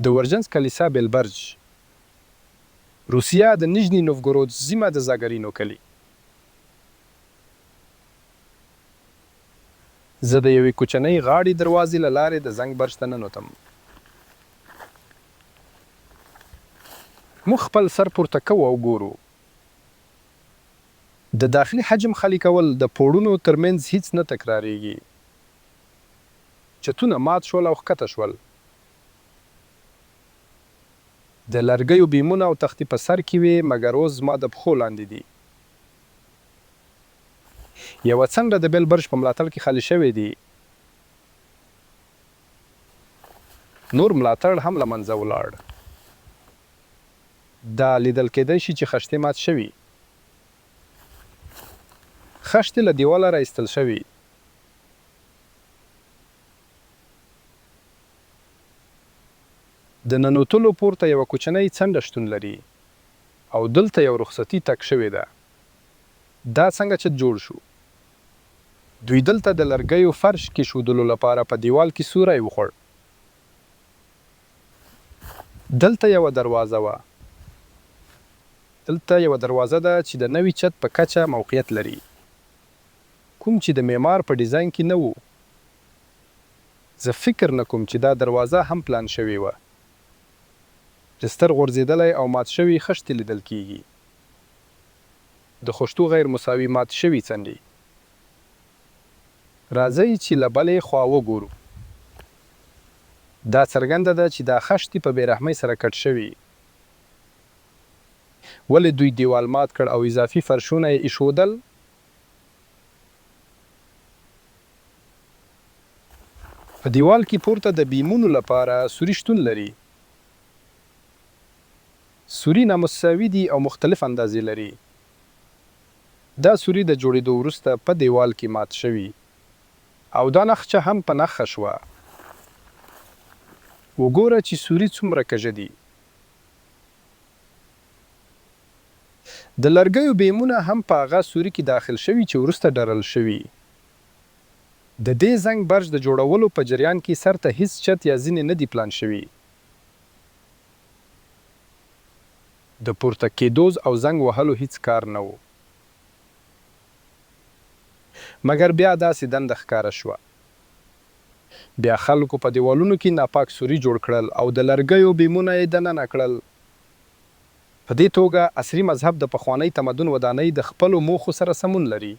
د ورجنز کلیسا بیل برج. روسیه، د نیژني نوفګورود سیمه د زاګرینو کلی. زه د یوې کوچنۍ غاړي دروازي له لارې د زنګ برج ته ننوتم. موږ خپل سر پورته کوو او ګورو. د داخلي حجم خالي کول، د پوړونو تر مینځ هیڅ نه تکراریږي. چتونه مات شول او ښکته شول. د لرګیو بیمونه او تختي په سر کې وې، مګر اوس زما د پښو لاندې دي. یوه څنډه د بیل برج په ملاتړ کې خالي شوی دی. نور ملاتړ هم له منځه ولاړ. دا لیدل کیدی شي چې خښتې مات شوي. خښتې له دیواله را ایستل شوي. د ننوتلو پورته یوه کوچنۍ څنډه شتون لري. او دلته یو رخصتي تګ شوې ده. دا څنګه چت جوړ شو؟ دوی دلته د لرګیو فرش کیښودلو لپاره په دیوال کې سوری وخوړ. دلته یوه دروازه وه. دلته یوه دروازه ده چې د نوي چت په کچه موقعیت لري، کوم چې د معمار په ډیزاین کې نه و. زه فکر نه کوم چې دا دروازه هم پلان شوې وه. د ستر غورځیدلی او مات شوي خښتې لیدل کیږي. د خښتو غیر مساوي مات شوي څنډې. راځئ چې له بلې خوا وګورو. دا څرګنده ده چې دا خښتې په بې رحمۍ سره کټ شوي. ولې دوی دیوال مات کړ او اضافي فرشونه یې ایښودل؟ په دیوال کې پورته د بیمونو لپاره سوري شتون لري. سوري نامساوي دي او مختلف اندازې لري. دا سوري د جوړیدو وروسته په دیوال کې مات شوي. او دا نخچه هم په نښه شوه. وګوره چې سوري څومره کږه دي. د لرګیو بیمونه هم په هغه سوري کې داخل شوي چې وروسته ډرل شوي. د دې زنګ برج د جوړولو په جریان کې سر ته هیڅ چت یا زینې نه دي پلان شوي. د پورته کیدوز او زنګ وهلو هیڅ کار نه و. مګر بیا داسې دنده ښکاره شوه. بیا خلکو په دیوالونو کې ناپاک سوري جوړ کړل او د لرګیو بیمونه یې دننه کړل. په دې توګه، عصري مذهب د پخوانۍ تمدن ودانۍ د خپلو موخو سره سمون لري.